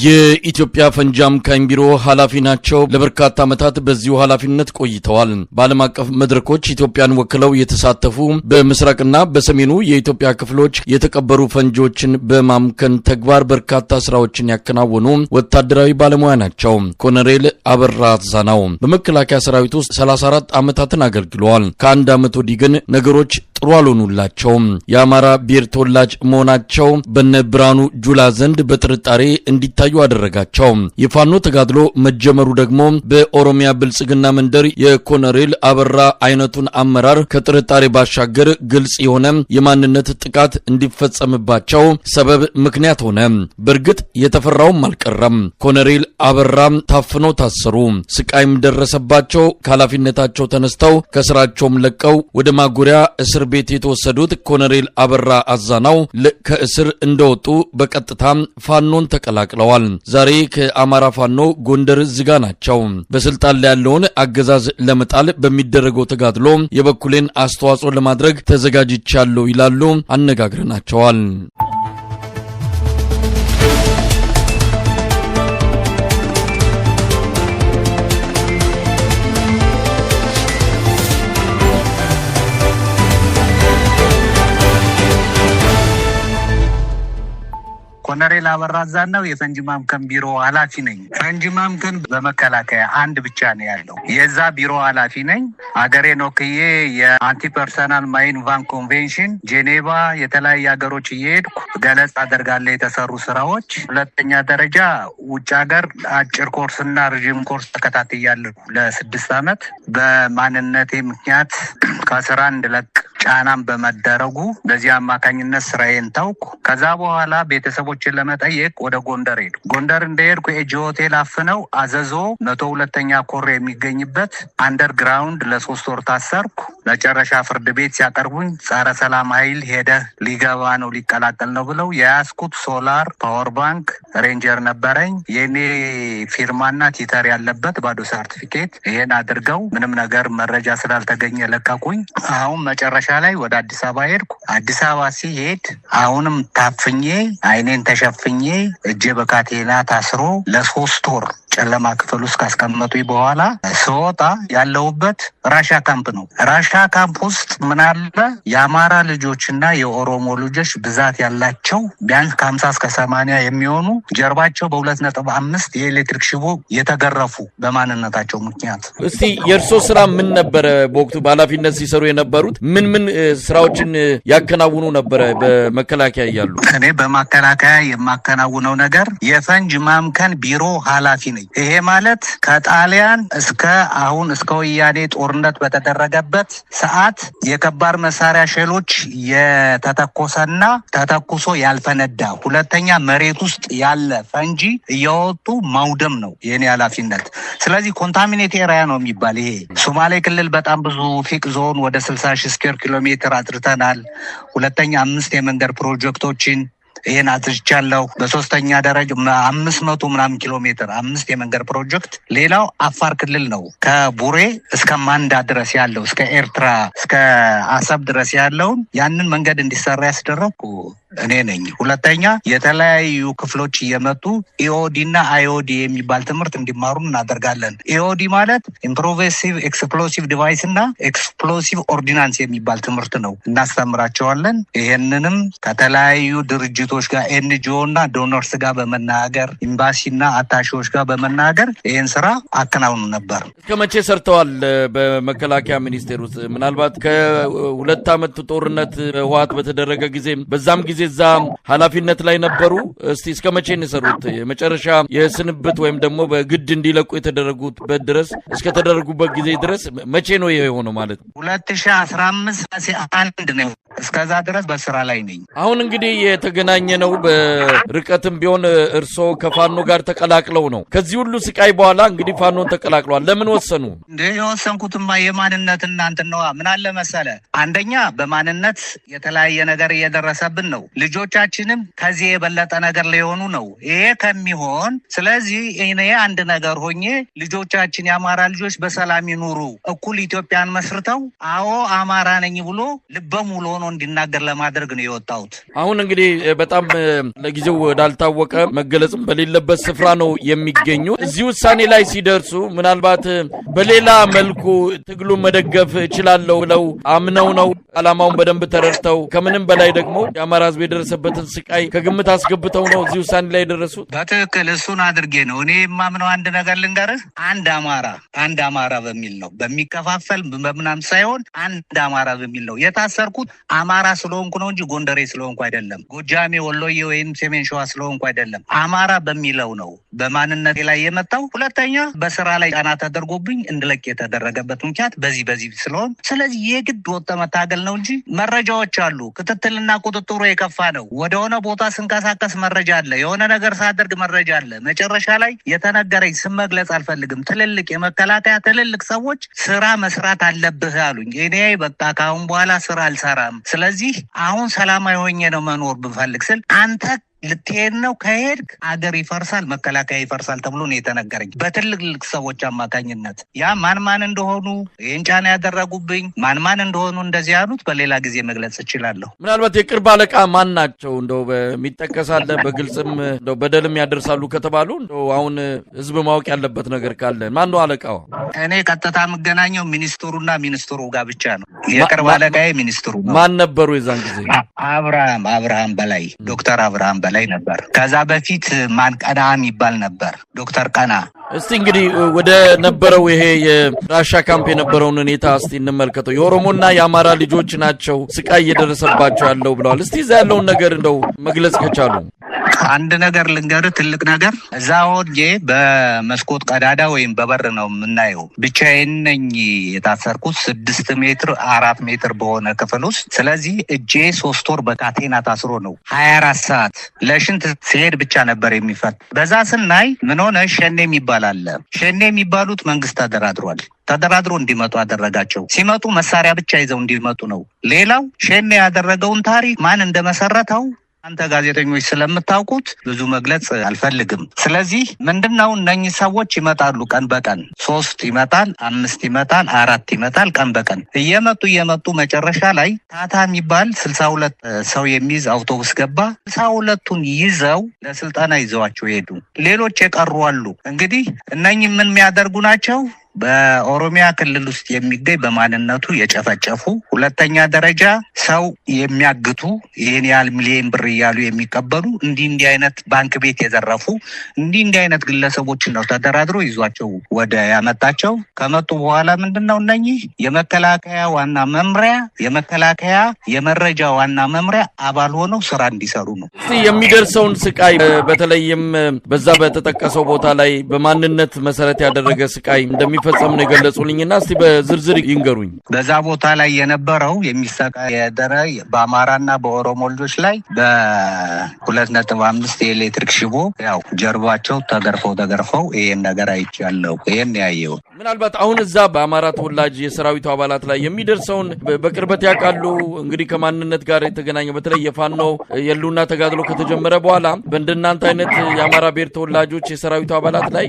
የኢትዮጵያ ፈንጂ አምካኝ ቢሮ ኃላፊ ናቸው። ለበርካታ ዓመታት በዚሁ ኃላፊነት ቆይተዋል። በዓለም አቀፍ መድረኮች ኢትዮጵያን ወክለው የተሳተፉ፣ በምስራቅና በሰሜኑ የኢትዮጵያ ክፍሎች የተቀበሩ ፈንጂዎችን በማምከን ተግባር በርካታ ስራዎችን ያከናወኑ ወታደራዊ ባለሙያ ናቸው። ኮሎኔል አበራ አዛናው በመከላከያ ሰራዊት ውስጥ 34 ዓመታትን አገልግለዋል። ከአንድ ዓመት ወዲህ ግን ነገሮች ጥሩ አልሆኑላቸውም። የአማራ ብሔር ተወላጅ መሆናቸው በነ ብርሃኑ ጁላ ዘንድ በጥርጣሬ እንዲታዩ አደረጋቸው። የፋኖ ተጋድሎ መጀመሩ ደግሞ በኦሮሚያ ብልጽግና መንደር የኮሎኔል አበራ አይነቱን አመራር ከጥርጣሬ ባሻገር ግልጽ የሆነ የማንነት ጥቃት እንዲፈጸምባቸው ሰበብ ምክንያት ሆነ። በእርግጥ የተፈራውም አልቀረም። ኮሎኔል አበራ ታፍነው ታሰሩ። ስቃይም ደረሰባቸው። ከኃላፊነታቸው ተነስተው ከስራቸውም ለቀው ወደ ማጎሪያ እስር ቤት የተወሰዱት ኮሎኔል አበራ አዛናው ከእስር እንደወጡ በቀጥታ ፋኖን ተቀላቅለዋል። ዛሬ ከአማራ ፋኖ ጎንደር ዝጋ ናቸው። በስልጣን ላይ ያለውን አገዛዝ ለመጣል በሚደረገው ተጋድሎ የበኩሌን አስተዋጽኦ ለማድረግ ተዘጋጅቻለሁ ይላሉ። አነጋግረናቸዋል። ኮሎኔል አበራ አዛናው የፈንጂ ማምከን ቢሮ ኃላፊ ነኝ። ፈንጂ ማምከን በመከላከያ አንድ ብቻ ነው ያለው። የዛ ቢሮ ኃላፊ ነኝ። አገሬን ወክዬ የ anti personnel mine ban convention ጄኔቫ፣ የተለያዩ ሀገሮች እየሄድኩ ገለጻ አደርጋለሁ የተሰሩ ስራዎች። ሁለተኛ ደረጃ ውጭ ሀገር አጭር ኮርስና ረዥም ኮርስ ተከታትያለሁ ለ6 ዓመት። በማንነቴ ምክንያት ከስራ እንድለቅ ጫናም በመደረጉ በዚህ አማካኝነት ስራዬን ተውኩ። ከዛ በኋላ ቤተሰቦችን ለመጠየቅ ወደ ጎንደር ሄድኩ። ጎንደር እንደሄድኩ ኤጂ ሆቴል አፍነው አዘዞ 102ኛ ኮር የሚገኝበት underground ለ3 ወር ታሰርኩ። መጨረሻ ፍርድ ቤት ሲያቀርቡኝ ጸረ ሰላም ኃይል ሄደህ ሊገባ ነው፣ ሊቀላቀል ነው ብለው የያዝኩት solar፣ power bank፣ ሬንጀር ነበረኝ። የኔ ፊርማና ቲተር ያለበት ባዶ ሰርቲፊኬት። ይሄን አድርገው ምንም ነገር መረጃ ስላልተገኘ ለቀቁኝ። አሁን መጨረሻ ላይ ወደ አዲስ አበባ ሄድኩ። አዲስ አበባ ስሄድ አሁንም ታፍኜ፣ አይኔን ተሸፍኜ፣ እጄ በካቴና ታስሮ ለ3 ወር ጨለማ ክፍል ውስጥ ካስቀመጡኝ በኋላ ስወጣ ያለሁበት ራሻ ካምፕ ነው። ራሻ ካምፕ ውስጥ ምናለ የአማራ ልጆችና የኦሮሞ ልጆች ብዛት ያላቸው ቢያንስ ከ50 እስከ 80 የሚሆኑ ጀርባቸው በ2.5 የኤሌክትሪክ ሽቦ የተገረፉ በማንነታቸው ምክንያት። እስቲ የእርሶ ስራ ምን ነበረ? በወቅቱ በኃላፊነት ሲሰሩ የነበሩት ምን ምን ስራዎችን ያከናውኑ ነበረ በመከላከያ እያሉ? እኔ በመከላከያ የማከናውነው ነገር የፈንጅ ማምከን ቢሮ ኃላፊ ነኝ። ይሄ ማለት ከጣሊያን እስከ አሁን እስከ ወያኔ ጦርነት በተደረገበት ሰዓት የከባድ መሳሪያ ሼሎች የተተኮሰና ተተኩሶ ያልፈነዳ፣ ሁለተኛ መሬት ውስጥ ያለ ፈንጂ እያወጡ ማውደም ነው የኔ ኃላፊነት። ስለዚህ contaminated area ነው የሚባል ይሄ ሶማሌ ክልል በጣም ብዙ ፊቅ ዞን ወደ 60,000 square ኪሎ ሜትር አጽድተናል። ሁለተኛ አምስት የመንገድ ፕሮጀክቶችን ይህን አጽድቻለሁ። በሶስተኛ ደረጃ 500 ምናምን ኪሎ ሜትር አምስት የመንገድ ፕሮጀክት። ሌላው አፋር ክልል ነው። ከቡሬ እስከ ማንዳ ድረስ ያለው፣ እስከ ኤርትራ እስከ አሰብ ድረስ ያለውን ያንን መንገድ እንዲሰራ ያስደረግኩ እኔ ነኝ። ሁለተኛ የተለያዩ ክፍሎች እየመጡ EOD እና IOD የሚባል ትምህርት እንዲማሩ እናደርጋለን። EOD ማለት improvised explosive device እና explosive ordnance የሚባል ትምህርት ነው፣ እናስተምራቸዋለን። ይሄንንም ከተለያዩ ድርጅቶች ጋር፣ NGO እና donors ጋር በመናገር፣ ኤምባሲና አታሺዎች ጋር በመናገር ይህን ስራ አከናውኑ ነበር። እስከ መቼ ሰርተዋል በመከላከያ ሚኒስቴር ውስጥ? ምናልባት ከ2 ዓመት ጦርነት ህወሓት በተደረገ ጊዜ በዛም ጊዜ እዛ ኃላፊነት ላይ ነበሩ። እስቲ እስከ መቼ ነው የሰሩት? የመጨረሻ የስንብት ወይም ደግሞ በግድ እንዲለቁ የተደረጉበት ድረስ፣ እስከተደረጉበት ጊዜ ድረስ መቼ ነው ይሄ የሆነው ማለት ነው? 2015 ነሐሴ 1 ነው። እስከዛ ድረስ በስራ ላይ ነኝ። አሁን እንግዲህ የተገናኘነው በርቀትም ቢሆን እርስዎ ከፋኖ ጋር ተቀላቅለው ነው። ከዚህ ሁሉ ስቃይ በኋላ እንግዲህ ፋኖን ተቀላቅለዋል። ለምን ወሰኑ? እንደ የወሰንኩትማ የማንነት እናንትን ነዋ። ምን አለ መሰለ፣ አንደኛ በማንነት የተለያየ ነገር እየደረሰብን ነው። ልጆቻችንም ከዚህ የበለጠ ነገር ሊሆኑ ነው። ይሄ ከሚሆን ስለዚህ እኔ አንድ ነገር ሆኜ ልጆቻችን የአማራ ልጆች በሰላም ይኑሩ፣ እኩል ኢትዮጵያን መስርተው፣ አዎ አማራ ነኝ ብሎ ልበ ሙሉ ሆኖ ሆኖ እንዲናገር ለማድረግ ነው የወጣሁት። አሁን እንግዲህ በጣም ለጊዜው ወዳልታወቀ መገለጽም በሌለበት ስፍራ ነው የሚገኙ። እዚህ ውሳኔ ላይ ሲደርሱ ምናልባት በሌላ መልኩ ትግሉን መደገፍ እችላለሁ ብለው አምነው ነው? ዓላማውን በደንብ ተረድተው ከምንም በላይ ደግሞ የአማራ ሕዝብ የደረሰበትን ስቃይ ከግምት አስገብተው ነው እዚህ ውሳኔ ላይ የደረሱት? በትክክል እሱን አድርጌ ነው። እኔ የማምነው አንድ ነገር ልንገርህ፣ አንድ አማራ አንድ አማራ በሚል ነው፣ በሚከፋፈል በምናም ሳይሆን አንድ አማራ በሚል ነው። የታሰርኩት አማራ ስለሆንኩ ነው እንጂ ጎንደሬ ስለሆንኩ አይደለም። ጎጃሜ፣ ወሎዬ ወይም ሰሜን ሸዋ ስለሆንኩ አይደለም። አማራ በሚለው ነው በማንነቴ ላይ የመጣው። ሁለተኛ በስራ ላይ ጫና ተደርጎብኝ እንድለቅ የተደረገበት ምክንያት በዚህ ስለሆን፣ ስለዚህ የግድ ወጥቶ መታገል ነው እንጂ መረጃዎች አሉ። ክትትልና ቁጥጥሩ የከፋ ነው። ወደሆነ ቦታ ስንቀሳቀስ መረጃ አለ። የሆነ ነገር ሳደርግ መረጃ አለ። መጨረሻ ላይ የተነገረኝ ስም መግለጽ አልፈልግም። ትልልቅ የመከላከያ ትልልቅ ሰዎች ስራ መስራት አለብህ አሉኝ። እኔ በቃ ከአሁን በኋላ ስራ አልሰራም፣ ስለዚህ አሁን ሰላማዊ ሆኜ ነው መኖር ብፈልግ ስል አንተ ልትሄድ ነው፣ ከሄድክ አገር ይፈርሳል፣ መከላከያ ይፈርሳል ተብሎ ነው የተነገረኝ በትልልቅ ሰዎች አማካኝነት። ያ ማን ማን እንደሆኑ ይህን ጫና ያደረጉብኝ ማን ማን እንደሆኑ እንደዚህ ያሉት በሌላ ጊዜ መግለጽ እችላለሁ። ምናልባት የቅርብ አለቃ ማን ናቸው? እንደው በሚጠቀስ አለ፣ በግልጽም እንደው በደልም ያደርሳሉ ከተባሉ እንደው አሁን ህዝብ ማወቅ ያለበት ነገር ካለ ማን ነው አለቃው? እኔ ቀጥታ የምገናኘው ሚኒስትሩና ሚኒስትሩ ጋር ብቻ ነው። የቅርብ አለቃዬ ሚኒስትሩ ነው። ማን ነበሩ የዛን ጊዜ? አብርሃም በላይ፣ ዶክተር አብርሃም በላይ ነበር። ከዛ በፊት ማን ቀና የሚባል ነበር፣ ዶክተር ቀና። እስቲ እንግዲህ ወደ ነበረው ይሄ የራሻ ካምፕ የነበረውን ሁኔታ እስቲ እንመልከተው። የኦሮሞና የአማራ ልጆች ናቸው ስቃይ እየደረሰባቸው ያለው ብለዋል። እስቲ እዛ ያለውን ነገር እንደው መግለጽ ከቻሉ። አንድ ነገር ልንገርህ፣ ትልቅ ነገር እዛ ሆኜ በመስኮት ቀዳዳ ወይም በበር ነው የምናየው። ብቻዬን ነኝ የታሰርኩት 6 ሜትር 4 ሜትር በሆነ ክፍል ውስጥ። ስለዚህ እጄ 3 ወር በካቴና ታስሮ ነው 24 ሰዓት ለሽንት ሲሄድ ብቻ ነበር የሚፈት። በዛ ስናይ ምን ሆነ፣ ሸኔ የሚባል አለ። ሸኔ የሚባሉት መንግስት ተደራድሮ እንዲመጡ አደረጋቸው። ሲመጡ መሳሪያ ብቻ ይዘው እንዲመጡ ነው። ሌላው ሸኔ ያደረገውን ታሪክ ማን እንደመሰረተው አንተ ጋዜጠኞች ስለምታውቁት ብዙ መግለጽ አልፈልግም። ስለዚህ ምንድነው እነኚህ ሰዎች ይመጣሉ ቀን በቀን 3 ይመጣል፣ 5 ይመጣል፣ 4 ይመጣል። ቀን በቀን እየመጡ መጨረሻ ላይ ታታ የሚባል 62 ሰው የሚይዝ አውቶቡስ ገባ። 62ቱን ይዘው ለስልጠና ይዘዋቸው ሄዱ። ሌሎች የቀሩ አሉ። እንግዲህ እነኚህ ምን የሚያደርጉ ናቸው? በኦሮሚያ ክልል ውስጥ የሚገኝ በማንነቱ የጨፈጨፉ፣ ሁለተኛ ደረጃ ሰው የሚያግቱ፣ ይሄን ያህል ሚሊዮን ብር እያሉ የሚቀበሉ፣ እንዲህ አይነት ባንክ ቤት የዘረፉ እንዲህ አይነት ግለሰቦችን ነው ተደራድሮ ይዟቸው ወደ ያመጣቸው። ከመጡ በኋላ ምንድነው እነኚህ የመከላከያ ዋና መምሪያ የመከላከያ የመረጃ ዋና መምሪያ አባል ሆነው ስራ እንዲሰሩ ነው። እስቲ የሚደርሰውን ስቃይ በተለይም በዛ በተጠቀሰው ቦታ ላይ በማንነት መሰረት ያደረገ ስቃይ እንደሚፈጸም ነው የገለጹልኝና እስቲ በዝርዝር ይንገሩኝ። በዛ ቦታ ላይ የነበረው የሚሰቃይ የደረ በአማራና በኦሮሞ ልጆች ላይ በ2.5 የኤሌክትሪክ ሽቦ ያው ጀርባቸው ተገርፈው ይሄን ነገር አይቻለሁ። ይሄን ያየው ምናልባት አሁን እዛ በአማራ ተወላጅ የሰራዊቱ አባላት ላይ የሚደርሰውን በቅርበት ያውቃሉ? እንግዲህ ከማንነት ጋር የተገናኘ በተለይ የፋኖ የህልውና ተጋድሎ ከተጀመረ በኋላ በእንደናንተ አይነት የአማራ ብሔር ተወላጆች የሰራዊቱ አባላት ላይ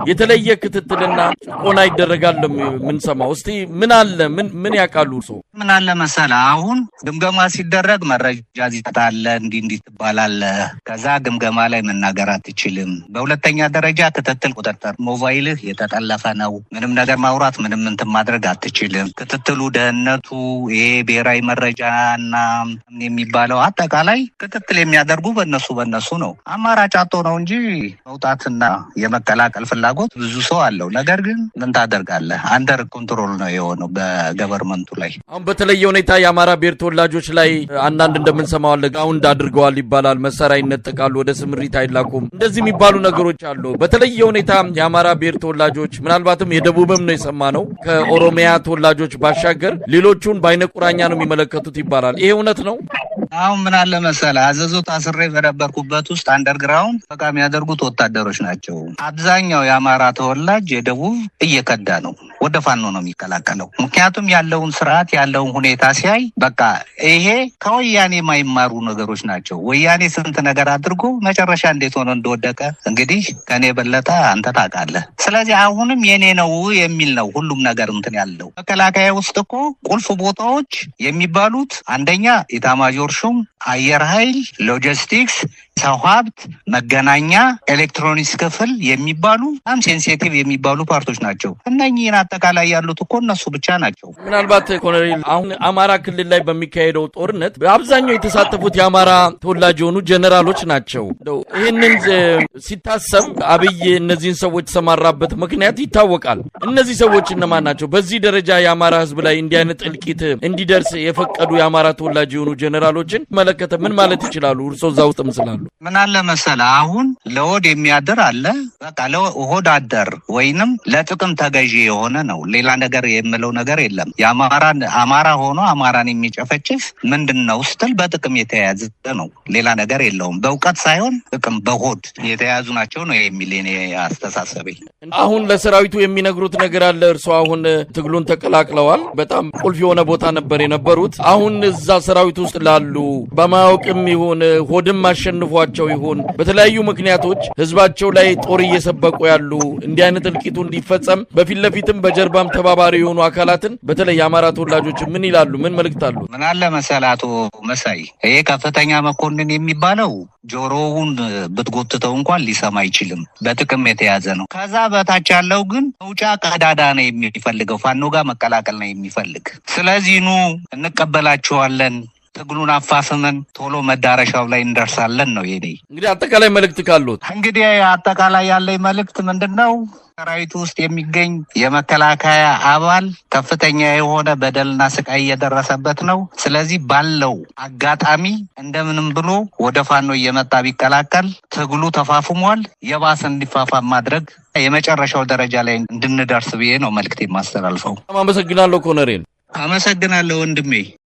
የተለየ ክትትልና ጭቆና ይደረጋል የምንሰማው። እስቲ ምን አለ ምን ያውቃሉ እርስዎ? ምን አለ መሰለህ፣ አሁን ግምገማ ሲደረግ መረጃ ታለ እንዲህ ትባላለህ። ከዛ ግምገማ ላይ መናገር አትችልም። በሁለተኛ ደረጃ ክትትል፣ ቁጥጥር፣ ሞባይልህ የተጠለፈ ነው። ምንም ነገር ማውራት ምንም እንትን ማድረግ አትችልም። ክትትሉ፣ ደህንነቱ፣ ይሄ ብሔራዊ መረጃና የሚባለው አጠቃላይ ክትትል የሚያደርጉ በነሱ ነው። አማራጭ አጥቶ ነው እንጂ መውጣትና የመቀላቀል ፍላጎት ብዙ ሰው አለው። ነገር ግን ምን ታደርጋለህ? under control ነው የሆነው በ government ኡ ላይ። አሁን በተለየ ሁኔታ የአማራ ብሔር ተወላጆች ላይ አንዳንድ እንደምንሰማው አለ ground አድርገዋል ይባላል፣ መሳሪያ ይነጠቃሉ፣ ወደ ስምሪት አይላኩም፣ እንደዚህ የሚባሉ ነገሮች አሉ። በተለየ ሁኔታ የአማራ ብሔር ተወላጆች ምናልባትም የደቡብም ነው የሰማነው ከኦሮሚያ ተወላጆች ባሻገር ሌሎቹን በአይነ ቁራኛ ነው የሚመለከቱት ይባላል። ይሄ እውነት ነው? አሁን ምን አለ መሰለህ፣ አዘዞ ታስሬ በነበርኩበት ውስጥ underground በቃ የሚያደርጉት ወታደሮች ናቸው። አብዛኛው የአማራ የአማራ ተወላጅ የደቡብ እየከዳ ነው፣ ወደ ፋኖ ነው የሚቀላቀለው። ምክንያቱም ያለውን ስርዓት ያለውን ሁኔታ ሲያይ በቃ ይሄ ከወያኔ የማይማሩ ነገሮች ናቸው። ወያኔ ስንት ነገር አድርጎ መጨረሻ እንዴት ሆኖ እንደወደቀ እንግዲህ ከኔ የበለጠ አንተ ታውቃለህ። ስለዚህ አሁንም የኔ ነው የሚል ነው ሁሉም ነገር እንትን ያለው። መከላከያ ውስጥ እኮ ቁልፍ ቦታዎች የሚባሉት አንደኛ ኢታማዦር ሹም፣ አየር ኃይል፣ ሎጂስቲክስ፣ ሰው ሀብት፣ መገናኛ፣ ኤሌክትሮኒክስ ክፍል የሚባሉ በጣም sensitive የሚባሉ part ኦች ናቸው። እነኚህን አጠቃላይ ያሉት እኮ እነሱ ብቻ ናቸው። ምናልባት ኮሎኔል፣ አሁን አማራ ክልል ላይ በሚካሄደው ጦርነት በአብዛኛው የተሳተፉት የአማራ ተወላጅ የሆኑ ጀነራሎች ናቸው። እንደው ይህንን ሲታሰብ አብይ እነዚህን ሰዎች የተሰማራበት ምክንያት ይታወቃል። እነዚህ ሰዎች እነማን ናቸው? በዚህ ደረጃ የአማራ ሕዝብ ላይ እንዲህ አይነት እልቂት እንዲደርስ የፈቀዱ የአማራ ተወላጅ የሆኑ ጀነራሎችን መለከተ ምን ማለት ይችላሉ? እርስዎ እዛ ውስጥም ስላሉ። ምን አለ መሰለህ፣ አሁን ለሆድ የሚያድር አለ። በቃ ለሆድ አደር ወይንም ለጥቅም ተገዢ የሆነ ነው። ሌላ ነገር የምለው ነገር የለም። የአማራን አማራ ሆኖ አማራን የሚጨፈጭፍ ምንድን ነው ስትል በጥቅም የተያያዘ ነው። ሌላ ነገር የለውም። በእውቀት ሳይሆን ጥቅም በሆድ የተያዙ ናቸው ነው የሚል የኔ አስተሳሰቤ። አሁን ለሰራዊቱ የሚነግሩት ነገር አለ? እርስዎ አሁን ትግሉን ተቀላቅለዋል። በጣም ቁልፍ የሆነ ቦታ ነበር የነበሩት። አሁን እዛ ሰራዊት ውስጥ ላሉ በማወቅም ይሁን ሆድም አሸንፏቸው ይሁን በተለያዩ ምክንያቶች ህዝባቸው ላይ ጦር እየሰበቁ ያሉ፣ እንዲህ አይነት እልቂቱ እንዲፈጸም በፊት ለፊትም በጀርባም ተባባሪ የሆኑ አካላትን፣ በተለይ የአማራ ተወላጆች ምን ይላሉ? ምን መልእክት አሉ? ምን አለ መሰለህ አቶ መሳይ፣ ይሄ ከፍተኛ መኮንን የሚባለው ጆሮውን ብትጎትተው እንኳን ሊሰማ አይችልም። በጥቅም የተያዘ ነው። ከዛ በታች ያለው ግን መውጫ ቀዳዳ ነው የሚፈልገው። ፋኖ ጋር መቀላቀል ነው የሚፈልግ። ስለዚህ ኑ እንቀበላችኋለን፣ ትግሉን አፋፍመን ቶሎ መዳረሻው ላይ እንደርሳለን ነው የኔ። እንግዲህ አጠቃላይ መልእክት ካሉት? እንግዲህ አጠቃላይ ያለኝ መልእክት ምንድን ነው? ሰራዊቱ ውስጥ የሚገኝ የመከላከያ አባል ከፍተኛ የሆነ በደልና ስቃይ እየደረሰበት ነው። ስለዚህ ባለው አጋጣሚ እንደምንም ብሎ ወደ ፋኖ እየመጣ ቢቀላቀል ትግሉ ተፋፍሟል። የባሰ እንዲፋፋም ማድረግ የመጨረሻው ደረጃ ላይ እንድንደርስ ብዬ ነው መልእክት የማስተላልፈው። በጣም አመሰግናለሁ ኮሎኔል። አመሰግናለሁ ወንድሜ።